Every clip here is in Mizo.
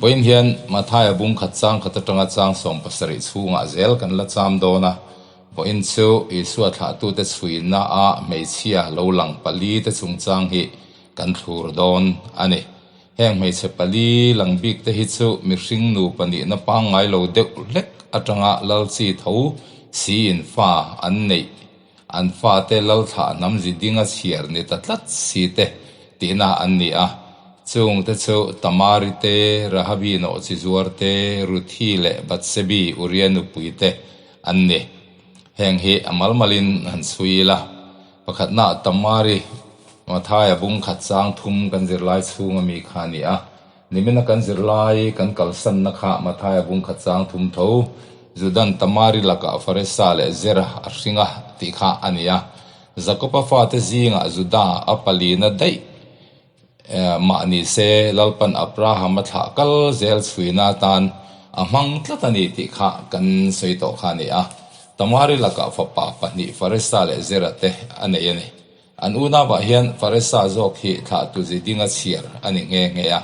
Vawiin hian Mathaia bung khat chang khat atanga chang 17 chhungah zel kan la cham dawn a. Vawiin chu Isua thlahtute chhuina a hmeichhia lo lang pali te chungchang hi kan thlur dawn a ni. Heng hmeichhe pali lang bik te hi chu mihring nupa nihna pangngai lo deuh hlek atanga lal chi tho siin fa an neih An fate lalthlah hnam zi dinga chhiar ni ta tlat si te tihna an ni a. Chungte chu Tamari te, Rahabi nawhchi zuar te, Ruthi leh Batsebi Uria nupui te an ni. Heng hi a malmalin han chhui ila. Pakhatna Tamari, Mathaia bung khat chang thum kan zirlai chhunga mi kha a ni a. Nimina kan zirlai kan kalsanna kha Mathaia bung khat chang thum tho, Judan Tamari lakah Faresa leh Zera a hring a tih kha a ni a. Jakoba fate zingah Juda a palina daih mah ni se Lalpan Abraham a thlah kal zel chhuina atan a hmang tlat a ni tih kha kan sawi tawh kha a ni a. Tamari lakah fapa pahnih Faresa leh Zera te a nei a ni. An unauah hian Faresa zawk hi thlahtu zi dinga chhiar a ni nghe nghe a,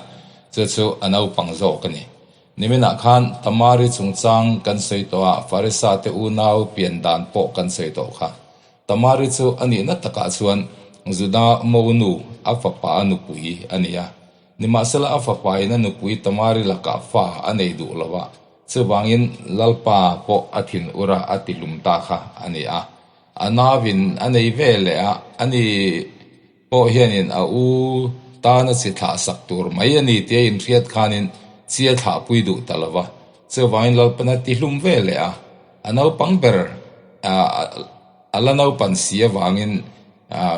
chu chu a naupang zawk a ni. Niminah khan Tamari chungchang kan sawi tawh a, Faresa te unau pian dan pawh kan sawi tawh kha. Tamari chu a nihna takah chuan Juda monu, a fapa a nupui a ni a. Nimahsela a fapain a nupui Tamari lakah fa a nei duh lo a, chuvangin Lalpa pawh a thin ura a tihlum ta kha a ni a. A nauvin a nei ve leh a, ani pawh hianin a u tana chi thlah sak tur mai a ni tia inhriat khanin chi a thlahpui duh ta lo va. Chuvangin Lalpan a tihlum ve leh a, a naupang ber a la naupan si avangin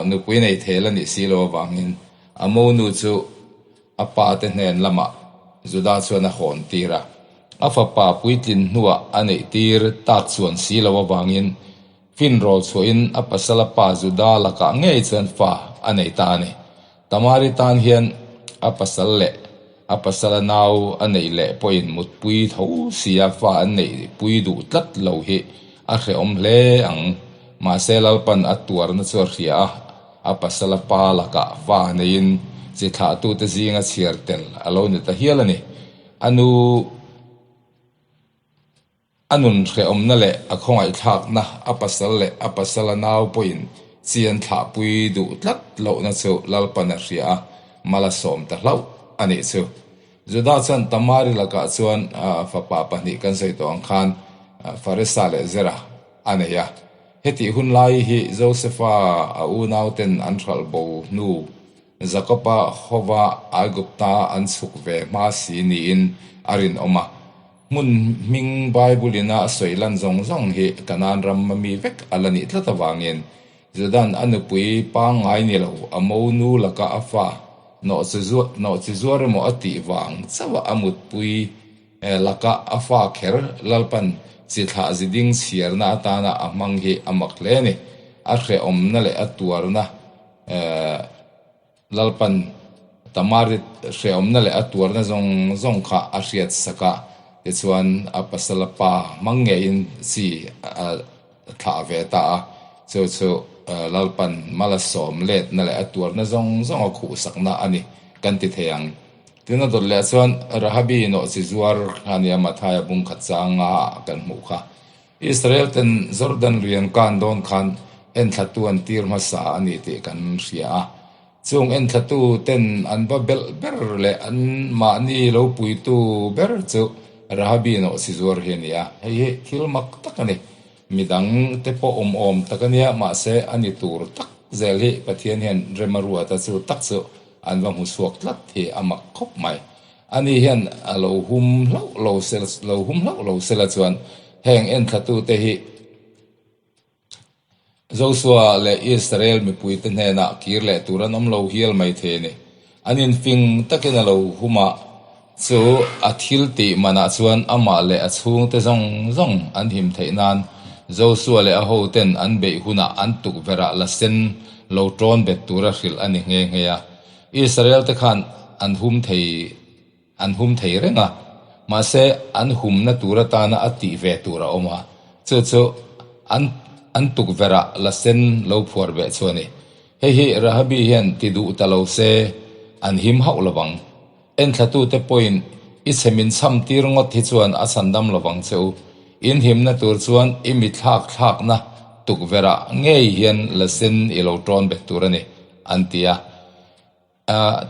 nupui nei thei la nih si lo avangin a monu chu A pa te hnen lamah Juda chuan a hawn tir a, a fapa puitlin hnuah a neih tir tak chuan si lo avangin finrawl chhuahin a pasala pa Juda lakah ngei chuan fa a nei ta a ni. Tamari tan hian a pasal leh a pasala nau a neih leh pawhin mutpui tho sia fa an neih pui duh tlat lo hi a hrehawm hle ang. Mahse Lalpan a tuarna chu a hria a. A pasala pa lakah fa neiin chi thlahtute zinga chhiar tel a lo ni ta hial a ni. A nu a nun hrehawmna leh a khawngaihthlakna a pasal leh a pasala nau pawhin chi an thlahpui duh tlat lohna chu Lalpan a hria a, mal a sawm ta hlauh a nih chu. Juda chuan Tamari lakah chuan fapa pahnih kan sawi tawh ang khan Faresa leh Zera a nei a. Hetih hun lai hi Josefa a unauten an hralh bo hnu Jakoba hova Aigupta an chhuk ve hma si niin a rinawm a. Hmun hming Bible-in a sawi lan zawng zawng hi Kanaan ram a mi vek a la nih tlat avangin Judan a nupui pangngai ni lo a monu laka a fa nawhchi zuar emaw a tih vang chauh a mutpui laka a fa kher Lalpan chi thlah zi ding chhiarna atana a hmang hi a mak hle a ni. A hrehawmna leh a tuarna Lalpan Tamari hrehawmna leh a tuarna zawng zawng kha a hriat sak a, tichuan a pasala pa hmang ngeiin chi a thlah ve ta a, chu chu Lalpan mal a sawm letna leh a tuarna zawng zawng a khuhsakna a ni kan ti thei ang. Tin a dawt leh chuan Rahabi nawhchi zuar kha nia Mathaia bung khat changa kan hmuh kha. Israel ten Jordan rian kan dawn khan enthlatu an tir hmasa a ni tih kan hria a. Chung enthlatu ten an va belh ber leh an mahni lo puitu ber chu Rahabi nawhchi zuar hi a ni a. Hei hi thil mak tak a ni. Midang te pawh awm awm tak a nia mahse a ni tur tak zel hi Pathian hian rem a ruat a chu tak chu An va hmu chhuak tlat hi a mak khawp mai. Ani hian a lo hum hlauh lo se lo hum hlauh lo sela chuan heng enthlatute hi Joshua leh Israel mipuite hnenah kir leh tur an awm lo hial mai thei a ni. An infing takin a lo hum a, chu a thil tih manah chuan amah leh a chhungte zawng zawng an him theih nan Joshua leh a hoten an beih hunah an tukverhah la sen lo tawn bet tura hrilh a ni nghe nghe a. Israel te khan an hum thei an hum thei reng a, mahse an humna tur atana a tih ve tur a awm a, chu chu an an tukverhah la sen lo phuar beh chu a ni. Hei hi Rahabi hian ti duh ta lo se an him hauh lo vang. Enthlatute pawhin. I chhe min chham tir ngawt hi chuan a chhandam lovang che u. In himna tur chuan i mi thlak thlakna tukverh ah ngei hian la sen i lo tawn bet tur a ni, an ti a.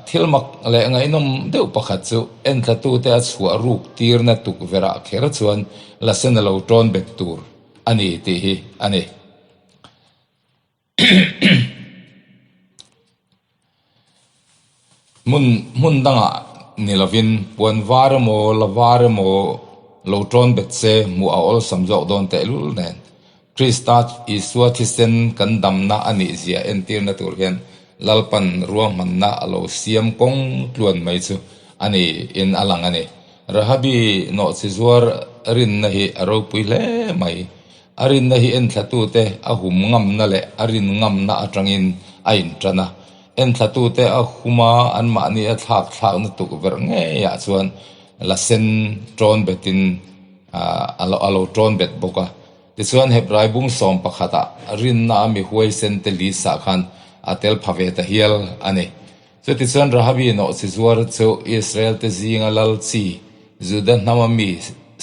Thil mak leh ngaihnawm deuh pakhat chu enthlatute a chhuah ruk tirna tukverh ah kher chuan la sen a lo tawn bet tur a ni tih hi a ni. Hmun hmun dangah ni lovin puan var emaw la var emaw lo tawn bet se hmuh a awlsam zawk dawn tehlul nen Krista Isua thisen kan damna a nih zia entirna tur hian Lalpan ruahmanna a lo siam kawng tluan mai chu a ni in a lang a ni. Rahabi nawhchi zuar rinna hi a ropui hle mai. A rinna hi enthlatute a hum ngamna leh a rin ngamna atangin a intan a. Enthlatute a huma anmahni a thlak thlakna tukverh ngeiah chuan la sen tawn betin a lo tawn bet bawk a. Tichuan Hebrai bung sawm pakhatah rinna a mi huaisen te list-ah khan a tel pha ve ta hial a ni. Chutichuan Rahabi nawhchi zuar chu Israel-te zinga lal chi Juda hnama mi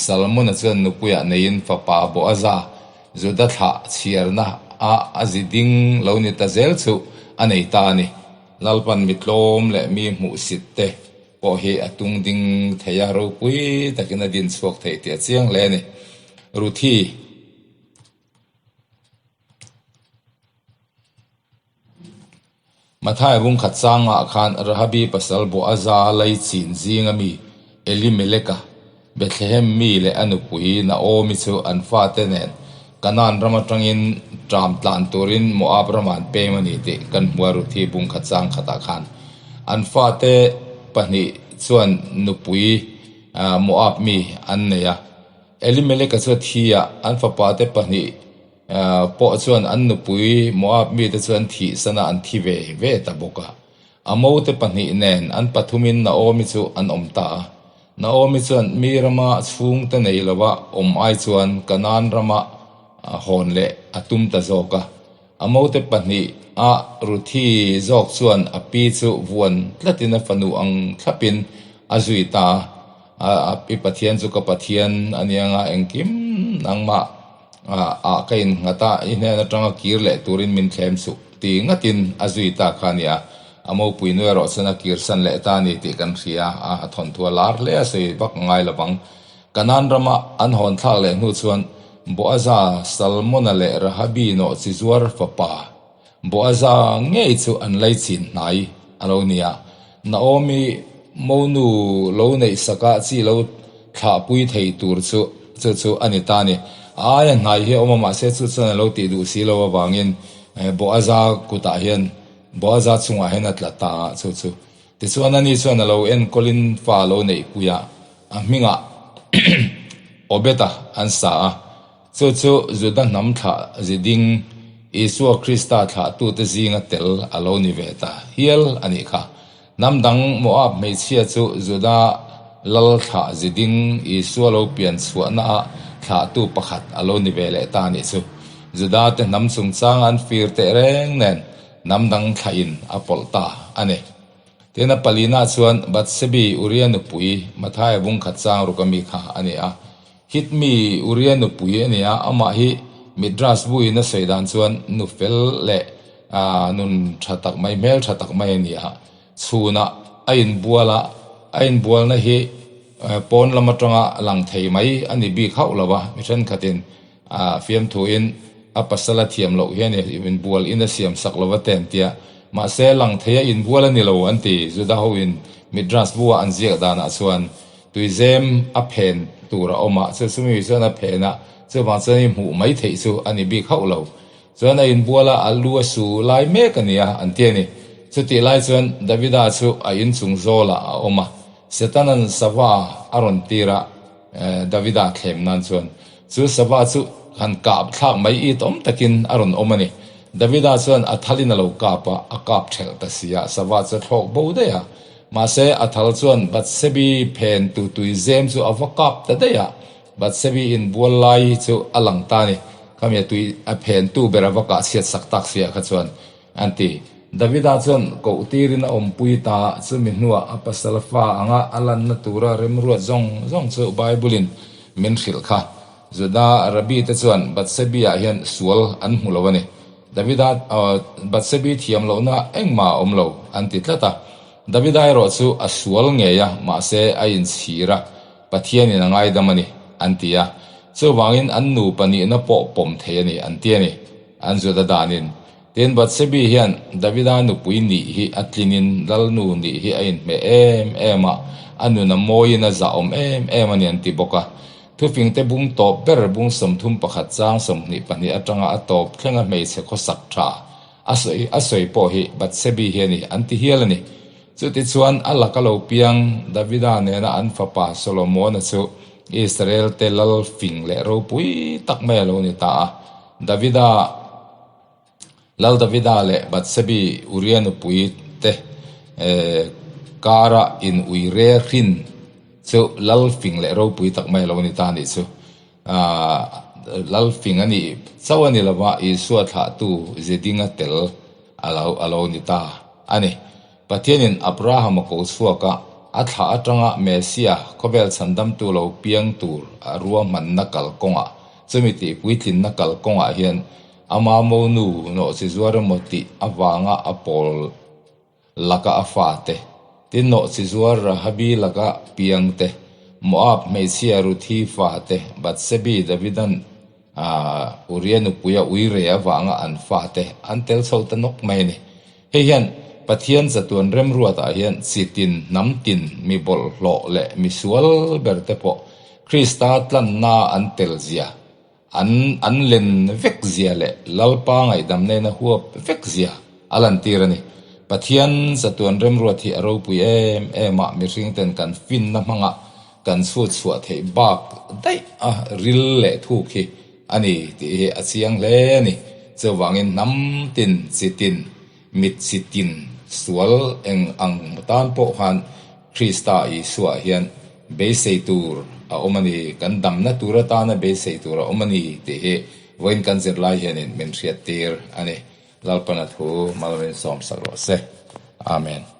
Salmona chuan nupuiah neiin fapa Boaza, Juda thlah chhiarna a a zi ding lo ni ta zel chu a nei ta a ni. Lalpan mi tlawm leh mi hmuhsit te pawh hi a tung ding thei a, ropui takin a din chhuak thei tih a chiang hle a ni. Ruthi. Mathaia bungkhat changah khan Rahabi pasal Boaza laichin zinga mi Elimeleka, Bethlehem mi leh a nupui Naomi chu an fate nen Kanaan ram atangin ṭam tlan turin Moab ramah an peng a ni tih kan hmu a Ruthi bungkhat chang khatah khan an fate pahnih chuan nupui Moab mi an nei a. Elimeleka chu a thi a, an fapate pahnih pawh chuan an nupui Moab mite chu an thihsan a, an thi ve ve ta bawk a. A mote pahnih nen an pathumin Naomi chu an awm ta a. Naomi chuan mi rama chhungte nei lova awm ai chuan Kanaan rama hawn leh a tum ta zawk a. A mote pahnih a Ruthi zawk chuan a pi chu vuan tlatin a fanu ang thlapin a zui ta a. A pi Pathian chu ka Pathian a nia nga engkim nangmah Ah ka innghat a, i hnen atanga kir leh turin min thlem suh ti ngatin a zui ta kha a ni a, a mopui nu erawh chuan a kirsan leh ta a ni tih kan hria a, a thawnthu a lar hle a sawi vak ngai lo vang. Kanaan rama an hawn thlak leh hnu chuan Boaza, Salmona leh Rahabi nawhchi zuar fapa Boaza ngei chu an laichin hnai a lo ni a, Naomi monu lo neih sakah chi lo thlahpui thei tur chu chu chu a ni ta a ni. A aia hnai hi a awm a, mahse chu chuan a lo tih duh si lo avangin Boaza kutah hian Boaza chungah hian a tla ta a chu chu. Tichuan ani chuan a lo enkawlin fa a lo neihpui a, a hmingah Obed-a an sa a. Chu chu Juda hnam thlah ziding Isua Krista thlahtute zinga tel a lo ni ve ta hial a nih kha. Hnam dang Moab hmeichhia chu Juda lal thlah ziding Isua lo pian chhuahnaah thlahtu pakhat a lo ni ve leh ta a nih chu. Juda te hnam chungchanga an fir teh reng nen hnam dang thlahin a pawlh ta a ni. Tin, a palina chuan Bathsebi Uria nupui Mathaia bungkhat chang ruk ami kha a ni a. Hit mi Uria nupui a ni a, amah hi Midrash buin a sawi dan chuan nu fel leh nun tha tak mai, hmel tha tak mai a ni a. Chhunah a inbual a, a inbualna hi pawn lam atanga lang thei mai a ni bik hauh lo a, mi thenkhatin fiamthuin a pasal a thiam loh hian inbual in a siam sak lo va te an ti a, mahse lang thei a inbual a ni lo an ti, Juda hoin Midrash bua an ziak danah chuan. Tuizem a phen tur a awm a, chu chumi chuan a phen a, chuvang chuan i hmuh mai theih chu a ni bik hauh lo. Chuan a inbual a, a lu a su lai mek a nia an ti a ni. Chutih lai chuan Davida chu a inchung zawlah a awm a, Setana'n sava a rawn tir a, Davida thlem nan chuan chu sava chu han kap thlak mai it awm takin a rawn awm a ni. Davida chuan a thalin a lo kap a, a kap thelh ta si a, sava chu a thlawk bo daih a. Mahse, a thal chuan Bathsebi phen tu tui zem chu a va kap ta daih a, Bathsebi inbual lai hi chu a lang ta a ni. Khami a tui a phen tu ber a va kah chhiat sak tak si ah kha chuan an ti. Davida chuan koh tirin a awmpui ta, chumi hnuah a pasal fa anga a lanna tura remruat zawng zawng chu Bible-in min hrilh kha. Juda Rabbi te chuan Bathsebi-ah hian sual an hmu lo a ni. Davida Bathsebi thiam lohna engmah a awm lo an ti tlat a. Davida erawh chu a sual ngei a, mahse a inchhir a, Pathianin a ngaidam a ni, an ti a. Chuvangin an nupa nihna pawh pawm thei a ni, an ti a ni. An Juda danin. Tin, Bathsebi hian Davida nupui nih hi a tlinin Lalnu nih hi a inhmeh em em a, a nun a mawiin a zahawm em em a ni an ti bawk a. Thufingte bung tawp ber bung 31 chang 22 atanga a tawp thlenga hmeichhe khawsak tha a sawi a sawi pawh hi Bathsebi hi a ni an ti hial a ni. Chutichuan a laka lo piang Davida nena an fapa Solomona chu Israel te lal fing leh ropui tak mai a lo ni ta a. Davida. Lal Davida leh Bathsebi Uria nupui te kara in ui re hrin chu Lal fing leh ropui tak mai a lo ni ta a nih chu. Lal fing a nih chauh a ni lova Isua thlahtu Zedinga tel a lo ni ta a ni. Pathianin Abraham a ko chhuak a, a thlah atanga Messia, khawvel chhandamtu lo piang tur a ruahmanna kalkawngah, chumi tih puitlinna kalkawngah hian ama monu nawhchi zuar emaw tih avanga a pawl laka a fate, tin nawhchi zuar Rahabi laka piangte, Moab hmeichhia Ruthi fate, Bathsebi Davidan Uria nupuia uire avanga an fate an tel chho ta nawk mai a ni. Hei hian Pathian chatuan remruatah hian chi tin, hnam tin, mi bawlhhlawh leh mi sual ber te pawh Krista tlanna an tel zia, an an len vek zia leh Lalpa ngaihdam nena huap vek zia a lantir a ni. Pathian chatuan remruat hi a ropui em em a, mihring ten kan finna hmanga kan chhut chhuah theih bak daih a ril leh thuk hi a ni tih hi a chiang hle a ni. Chuvangin hnam tin, chi tin, mit chi tin sual eng ang tan pawh khan Krista Isua hian beisei tur a awm a ni, kan damna tur atana beisei tur a awm a ni tih hi vawiin kan zirlai hianin min hriattir a ni. Lalpana thu mal min sawmsak rawh se. Amen.